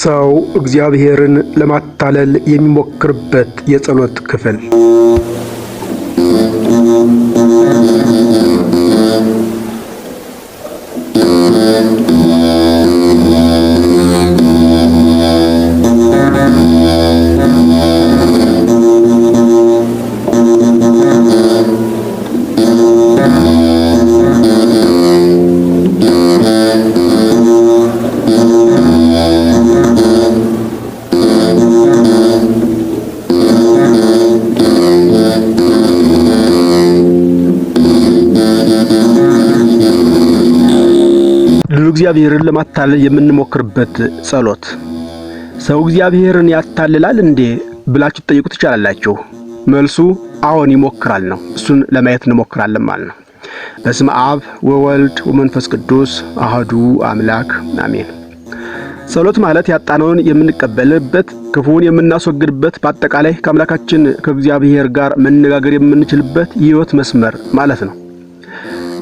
ሰው እግዚአብሔርን ለማታለል የሚሞክርበት የጸሎት ክፍል። ልዑል እግዚአብሔርን ለማታለል የምንሞክርበት ጸሎት። ሰው እግዚአብሔርን ያታልላል እንዴ ብላችሁ ትጠይቁ ትችላላችሁ። መልሱ አዎን ይሞክራል ነው። እሱን ለማየት እንሞክራለን ማለት ነው። በስመ አብ ወወልድ ወመንፈስ ቅዱስ አህዱ አምላክ አሜን። ጸሎት ማለት ያጣነውን የምንቀበልበት፣ ክፉውን የምናስወግድበት፣ በአጠቃላይ ከአምላካችን ከእግዚአብሔር ጋር መነጋገር የምንችልበት የሕይወት መስመር ማለት ነው።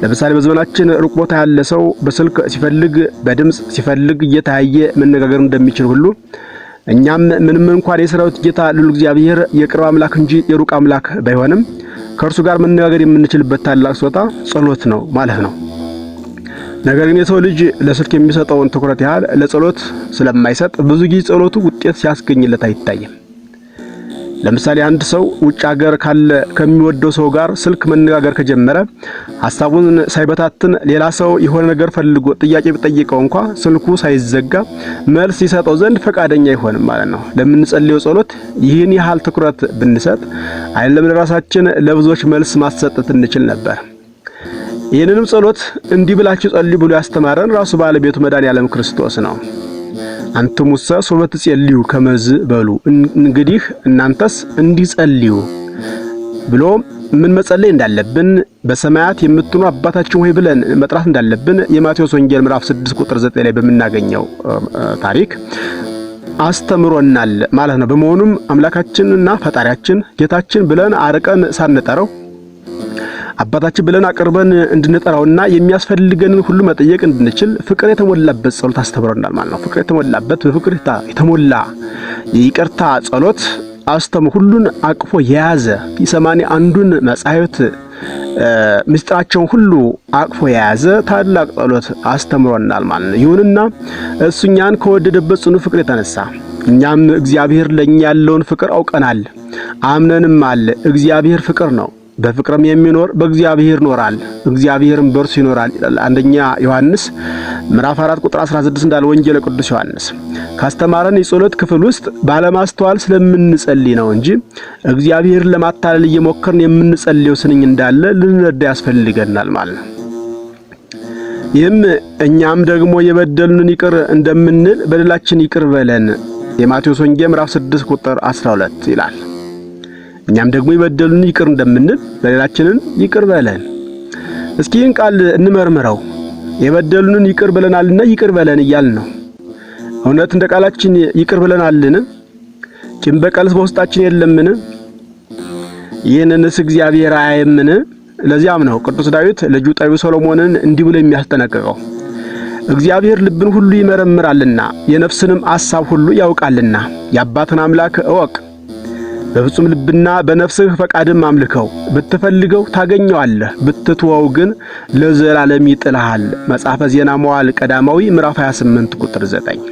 ለምሳሌ በዘመናችን ሩቅ ቦታ ያለ ሰው በስልክ ሲፈልግ በድምጽ ሲፈልግ እየተያየ መነጋገር እንደሚችል ሁሉ እኛም ምንም እንኳን የሰራዊት ጌታ ልዑል እግዚአብሔር የቅርብ አምላክ እንጂ የሩቅ አምላክ ባይሆንም ከእርሱ ጋር መነጋገር የምንችልበት ታላቅ ስጦታ ጸሎት ነው ማለት ነው። ነገር ግን የሰው ልጅ ለስልክ የሚሰጠውን ትኩረት ያህል ለጸሎት ስለማይሰጥ ብዙ ጊዜ ጸሎቱ ውጤት ሲያስገኝለት አይታይም። ለምሳሌ አንድ ሰው ውጭ ሀገር ካለ ከሚወደው ሰው ጋር ስልክ መነጋገር ከጀመረ ሀሳቡን ሳይበታትን ሌላ ሰው የሆነ ነገር ፈልጎ ጥያቄ ቢጠይቀው እንኳ ስልኩ ሳይዘጋ መልስ ይሰጠው ዘንድ ፈቃደኛ አይሆንም ማለት ነው። ለምንጸልየው ጸሎት ይህን ያህል ትኩረት ብንሰጥ አይደለም ለራሳችን ለብዙዎች መልስ ማሰጠት እንችል ነበር። ይህንንም ጸሎት እንዲህ ብላችሁ ጸልዩ ብሎ ያስተማረን ራሱ ባለቤቱ መድኃኔዓለም ክርስቶስ ነው። አንትሙሰ ሶበ ትጼልዩ ከመዝ በሉ፣ እንግዲህ እናንተስ እንዲጸልዩ ብሎ ምን መጸለይ እንዳለብን በሰማያት የምትኖር አባታችን ሆይ ብለን መጥራት እንዳለብን የማቴዎስ ወንጌል ምዕራፍ 6 ቁጥር 9 ላይ በምናገኘው ታሪክ አስተምሮናል ማለት ነው። በመሆኑም አምላካችንና ፈጣሪያችን ጌታችን ብለን አርቀን ሳንጠራው አባታችን ብለን አቅርበን እንድንጠራውና የሚያስፈልገንን ሁሉ መጠየቅ እንድንችል ፍቅር የተሞላበት ጸሎት አስተምሮናል ማለት ነው። ፍቅር የተሞላበት በፍቅር የተሞላ የይቅርታ ጸሎት አስተምሮ ሁሉን አቅፎ የያዘ የሰማንያ አንዱን መጻሕፍት ምስጢራቸውን ሁሉ አቅፎ የያዘ ታላቅ ጸሎት አስተምሮናል ማለት ነው። ይሁንና እሱ እኛን ከወደደበት ጽኑ ፍቅር የተነሳ እኛም እግዚአብሔር ለኛ ያለውን ፍቅር አውቀናል አምነንማል። እግዚአብሔር ፍቅር ነው፣ በፍቅርም የሚኖር በእግዚአብሔር ይኖራል፣ እግዚአብሔርም በእርሱ ይኖራል ይላል አንደኛ ዮሐንስ ምዕራፍ 4 ቁጥር 16 እንዳለ ወንጌለ ቅዱስ ዮሐንስ። ካስተማረን የጸሎት ክፍል ውስጥ ባለማስተዋል ስለምንጸልይ ነው እንጂ እግዚአብሔርን ለማታለል እየሞከርን የምንጸልየው ስንኝ እንዳለ ልንረዳ ያስፈልገናል ማለት ነው። ይህም እኛም ደግሞ የበደሉንን ይቅር እንደምንል በደላችን ይቅር በለን የማቴዎስ ወንጌል ምዕራፍ 6 ቁጥር 12 ይላል። እኛም ደግሞ የበደሉን ይቅር እንደምንል በደላችንን ይቅር በለን። እስኪ ይህን ቃል እንመርምረው። የበደሉንን ይቅር ብለናልና ይቅር በለን እያልን ነው። እውነት እንደ ቃላችን ይቅር ብለናልን? ቂም በቀልስ በውስጣችን የለምን? ይህንንስ እግዚአብሔር አያይምን? ለዚያም ነው ቅዱስ ዳዊት ልጁ ጠቢቡ ሰሎሞንን እንዲህ ብሎ የሚያስጠነቅቀው፣ እግዚአብሔር ልብን ሁሉ ይመረምራልና የነፍስንም አሳብ ሁሉ ያውቃልና የአባትን አምላክ እወቅ፣ በፍጹም ልብና በነፍስህ ፈቃድም አምልከው፣ ብትፈልገው ታገኘዋለህ፣ ብትተወው ግን ለዘላለም ይጥልሃል። መጽሐፈ ዜና መዋዕል ቀዳማዊ ምዕራፍ 28 ቁጥር 9።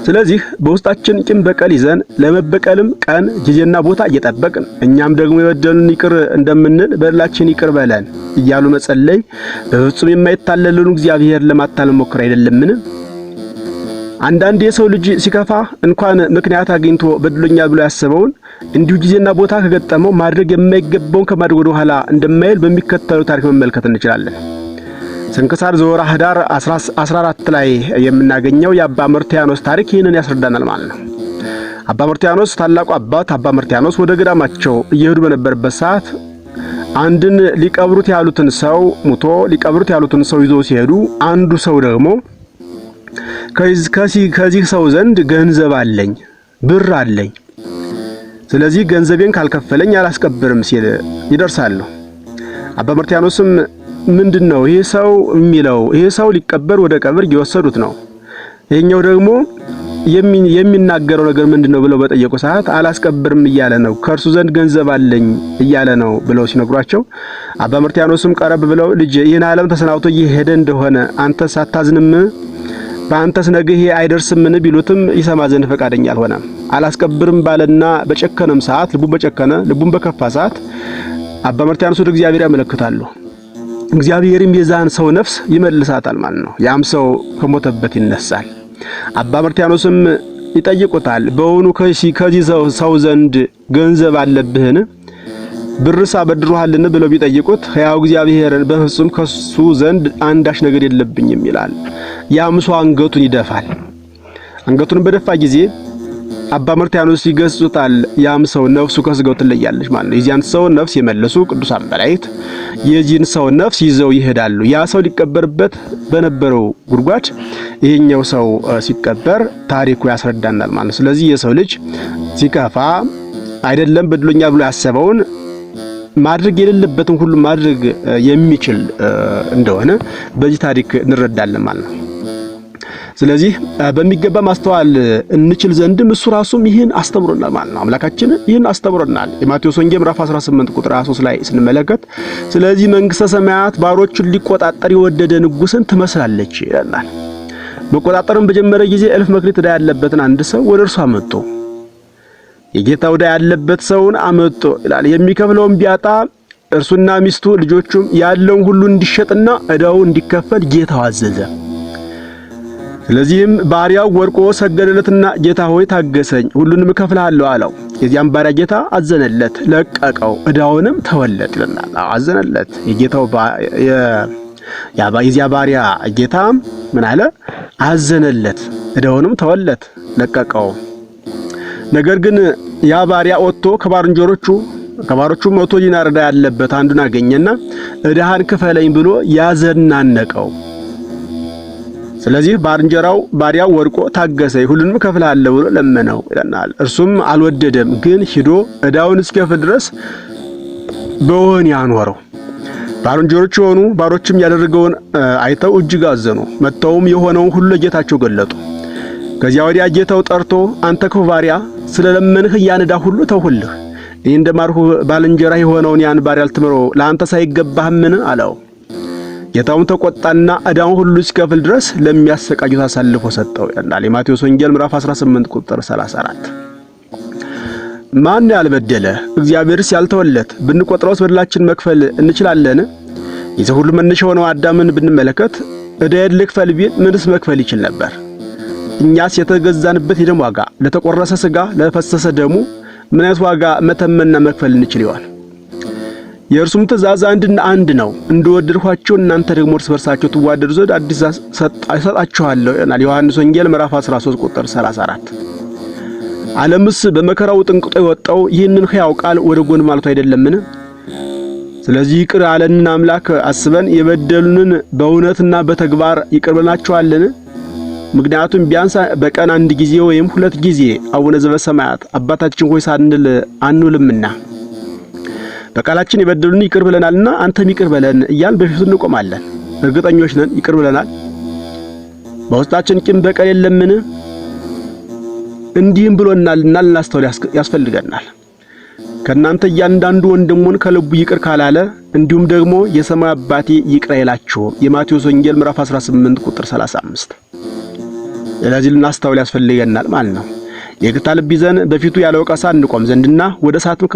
ስለዚህ በውስጣችን ቂም በቀል ይዘን ለመበቀልም ቀን ጊዜና ቦታ እየጠበቅን እኛም ደግሞ የበደሉን ይቅር እንደምንል በደላችን ይቅር በለን እያሉ መጸለይ በፍጹም የማይታለልን እግዚአብሔር ለማታለል ሞክር አይደለምን? አንዳንድ የሰው ልጅ ሲከፋ እንኳን ምክንያት አግኝቶ በድሎኛል ብሎ ያሰበውን እንዲሁ ጊዜና ቦታ ከገጠመው ማድረግ የማይገባውን ከማድረግ ወደ ኋላ እንደማይል በሚከተለው ታሪክ መመልከት እንችላለን። ስንክሳር ዘወርኀ ኅዳር 14 ላይ የምናገኘው የአባ መርትያኖስ ታሪክ ይህንን ያስረዳናል ማለት ነው። አባ መርትያኖስ ታላቁ አባት አባ መርትያኖስ ወደ ገዳማቸው እየሄዱ በነበረበት ሰዓት አንድን ሊቀብሩት ያሉትን ሰው ሙቶ ሊቀብሩት ያሉትን ሰው ይዘው ሲሄዱ አንዱ ሰው ደግሞ ከዚህ ሰው ዘንድ ገንዘብ አለኝ፣ ብር አለኝ፣ ስለዚህ ገንዘቤን ካልከፈለኝ አላስቀብርም ሲል ይደርሳሉ። አባ መርትያኖስም ምንድን ነው ይህ ሰው የሚለው? ይህ ሰው ሊቀበር ወደ ቀብር እየወሰዱት ነው። ይሄኛው ደግሞ የሚናገረው ነገር ምንድን ነው ብለው በጠየቁ ሰዓት አላስቀብርም እያለ ነው፣ ከእርሱ ዘንድ ገንዘብ አለኝ እያለ ነው ብለው ሲነግሯቸው አባ መርትያኖስም ቀረብ ብለው ልጅ ይህን ዓለም ተሰናብቶ እየሄደ እንደሆነ አንተስ አታዝንም? በአንተስ ነገ ይሄ አይደርስምን? ቢሉትም ይሰማ ዘንድ ፈቃደኛ አልሆነም። አላስቀብርም ባለና በጨከነም ሰዓት ልቡን በጨከነ ልቡን በከፋ ሰዓት አባ መርትያኖስ ወደ እግዚአብሔር ያመለክታሉ። እግዚአብሔርም የዛን ሰው ነፍስ ይመልሳታል ማለት ነው። ያም ሰው ከሞተበት ይነሳል። አባ መርትያኖስም ይጠይቁታል። በውኑ ከዚህ ሰው ዘንድ ገንዘብ አለብህን? ብርስ አበድሮሃልን? ብለው ቢጠይቁት ሕያው እግዚአብሔርን በፍጹም ከሱ ዘንድ አንዳች ነገር የለብኝም ይላል። ያም ሰው አንገቱን ይደፋል። አንገቱን በደፋ ጊዜ አባ መርትያኖስ ይገስጹታል። ያም ሰው ነፍሱ ከስጋው ትለያለች ማለት ነው። የዚያን ሰው ነፍስ የመለሱ ቅዱሳን መላእክት የዚህን ሰው ነፍስ ይዘው ይሄዳሉ። ያ ሰው ሊቀበርበት በነበረው ጉድጓድ ይሄኛው ሰው ሲቀበር ታሪኩ ያስረዳናል ማለት ነው። ስለዚህ የሰው ልጅ ሲከፋ አይደለም በድሎኛል ብሎ ያሰበውን ማድረግ የሌለበትን ሁሉ ማድረግ የሚችል እንደሆነ በዚህ ታሪክ እንረዳለን ማለት ነው። ስለዚህ በሚገባ ማስተዋል እንችል ዘንድም እሱ ራሱም ይህን አስተምሮናል ማለት ነው። አምላካችን ይህን አስተምሮናል። የማቴዎስ ወንጌል ምዕራፍ 18 ቁጥር 23 ላይ ስንመለከት ስለዚህ መንግሥተ ሰማያት ባሮቹን ሊቆጣጠር የወደደ ንጉሥን ትመስላለች ይለናል። መቆጣጠርን በጀመረ ጊዜ 1000 መክሊት ዕዳ ያለበትን አንድ ሰው ወደ እርሱ አመጡ። የጌታው ዕዳ ያለበት ሰውን አመጡ ይላል። የሚከፍለውን ቢያጣ እርሱና ሚስቱ ልጆቹም ያለውን ሁሉ እንዲሸጥና ዕዳው እንዲከፈል ጌታው አዘዘ። ስለዚህም ባሪያው ወድቆ ሰገደለትና ጌታ ሆይ ታገሰኝ፣ ሁሉንም እከፍልሃለሁ አለው። የዚያም ባሪያ ጌታ አዘነለት፣ ለቀቀው፣ ዕዳውንም ተወለት ይለናል። አዘነለት። የጌታው የዚያ ባሪያ ጌታ ምን አለ? አዘነለት፣ ዕዳውንም ተወለት፣ ለቀቀው። ነገር ግን ያ ባሪያ ወጥቶ ከባልንጀሮቹ ከባሮቹ 100 ዲናር ዕዳ ያለበት አንዱን አገኘና ዕዳህን ክፈለኝ ብሎ ያዘናነቀው። ስለዚህ ባልንጀራው ባሪያው ወድቆ ታገሰ፣ ሁሉንም እከፍልሃለሁ ብሎ ለመነው ይለናል። እርሱም አልወደደም፣ ግን ሂዶ ዕዳውን እስኪከፍል ድረስ በወህኒ አኖረው። ባልንጀሮቹ የሆኑ ባሮችም ያደረገውን አይተው እጅግ አዘኑ። መጥተውም የሆነውን ሁሉ ለጌታቸው ገለጡ። ከዚያ ወዲያ ጌታው ጠርቶ አንተ ክፉ ባሪያ ስለለመንህ ያን ዕዳ ሁሉ ተውሁልህ፣ እኔ እንደማርሁ ባልንጀራ የሆነውን ያን ባሪያ ልትምረው ለአንተ ሳይገባህምን አለው። ጌታውም ተቆጣና ዕዳውን ሁሉ እስኪከፍል ድረስ ለሚያሰቃዩት አሳልፎ ሰጠው ይላል የማቴዎስ ወንጌል ምዕራፍ 18 ቁጥር 34። ማን ያልበደለ እግዚአብሔርስ ያልተወለት ብንቆጥረውስ በደላችን መክፈል እንችላለን? የሰው ሁሉ መነሻ የሆነው አዳምን ብንመለከት ዕዳዬን ልክፈል ቢል ምንስ መክፈል ይችል ነበር? እኛስ የተገዛንበት የደም ዋጋ ለተቆረሰ ስጋ ለፈሰሰ ደሙ ምን አይነት ዋጋ መተመንና መክፈል እንችል ይሆን? የእርሱም ትእዛዝ አንድና አንድ ነው፣ እንደወደድኋቸው እናንተ ደግሞ እርስ በርሳቸው ትዋደዱ ዘንድ አዲስ እሰጣችኋለሁ ይላል ዮሐንስ ወንጌል ምዕራፍ 13 ቁጥር 34። ዓለምስ በመከራው ጥንቅጦ የወጣው ይህንን ሕያው ቃል ወደ ጎን ማለቱ አይደለምን? ስለዚህ ይቅር ያለንን አምላክ አስበን የበደሉንን በእውነትና በተግባር ይቅር ብለናቸዋልን? ምክንያቱም ቢያንስ በቀን አንድ ጊዜ ወይም ሁለት ጊዜ አቡነ ዘበሰማያት አባታችን ሆይ ሳንል አንውልምና በቃላችን የበደሉን ይቅር ብለናልና አንተም ይቅር በለን እያልን በፊቱ እንቆማለን። እርግጠኞች ነን ይቅር ብለናል። በውስጣችን ቂም በቀል የለምን? እንዲህም ብሎናልና ልናስተውል ያስፈልገናል። ከእናንተ እያንዳንዱ ወንድሙን ከልቡ ይቅር ካላለ እንዲሁም ደግሞ የሰማይ አባቴ ይቅር አይላችሁም። የማቴዎስ ወንጌል ምዕራፍ 18 ቁጥር 35። ስለዚህ ልናስተውል ያስፈልገናል ማለት ነው። የይቅርታ ልብ ይዘን በፊቱ ያለ ወቀሳ እንቆም ዘንድና ወደ እሳትም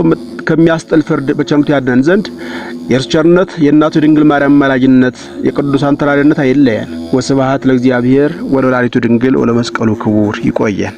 ከሚያስጥል ፍርድ በቸርነቱ ያድነን ዘንድ የእርሱ ቸርነት የእናቱ የድንግል ማርያም አማላጅነት የቅዱሳን ተራዳኢነት አይለየን። ወስብሐት ለእግዚአብሔር ወለወላዲቱ ድንግል ወለመስቀሉ ክቡር። ይቆየን።